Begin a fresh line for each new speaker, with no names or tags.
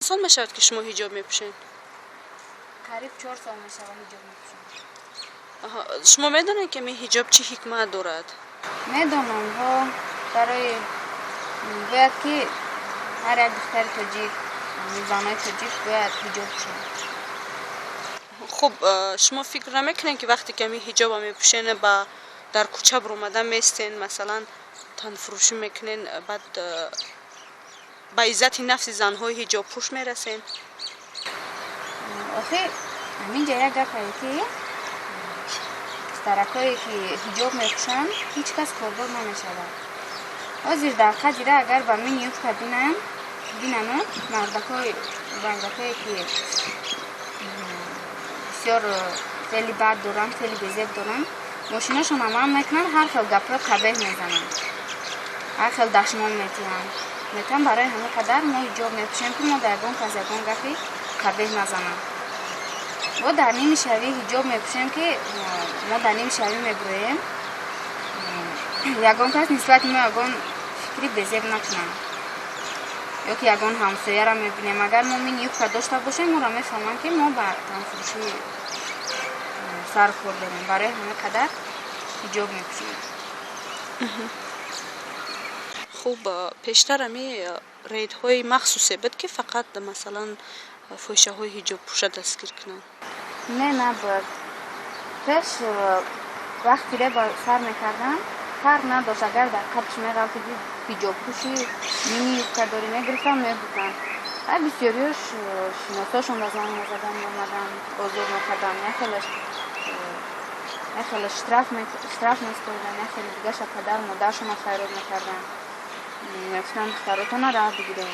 Сол мешавад, ки шумо ҳиҷоб мепӯшед?
Қариб 4 сол мешавад, ҳиҷоб мепӯшам.
Шумо медонед, ки ин ҳиҷоб чӣ ҳикмат дорад?
Медонам, ҳо. Барои бояд, ки ҳар як духтари тоҷик, занои тоҷик бояд ҳиҷоб пӯшанд.
Хуб, шумо фикр намекунед, ки вақте ки ҳамин ҳиҷоба мепӯшен, ба дар кӯча биромада местен, масалан, танфурӯшӣ мекунен, баъд ба иззати нафси занҳои ҳиҷобпӯш мерасен?
Охи, ҳамин ҷа як гапае, ки духтаракое, ки ҳиҷоб мепӯшанд, ҳеҷ кас кордор намешавад. Ҳозир дар қадира агар ба мини юбка бинам, бинану мардакое, ки бисёр феъли бад доранд, феъли безеб доранд, мошинашонро манъ мекунанд, ҳар хел гапҳои қабеҳ мезананд, ҳар хел дашном метиҳанд, метавон. Барои ҳамин қадар мо ҳиҷоб мепӯшем, ки мо дар ягон кас ягон гапи қабеҳ назананд. Мо дар ними шавӣ ҳиҷоб мепӯшем, ки мо дар ними шавӣ мебуроем, ягон кас нисбати мо ягон фикри безеб накунанд. Ё ки ягон ҳамсояро мебинем, агар мо мини юбка дошта бошем, моро мефаҳманд, ки мо ба танфурӯшӣ сару кор дорем. Барои ҳамин қадар ҳиҷоб мепӯшем.
Хуб, пештар ами рейдҳои махсусе буд, ки фақат, масалан, фоҳишаҳои ҳиҷобпӯша дастгир кунанд?
Не, набуд. Пеш вақти реба сар мекардам, фарқ надошт. Агар дар қабш меғалтиди, ҳиҷобпӯши, мини юбка дорӣ, мегирифтан, мебурданд. А бисёриёш шиносошонро занг мезадан, меомаданд, озор мекарданд. Яхелаш штраф меспориданд, яхеле дигаша падару модаршонро файрод мекарданд, мегуфтанд, духтаротона раҳ бигирем.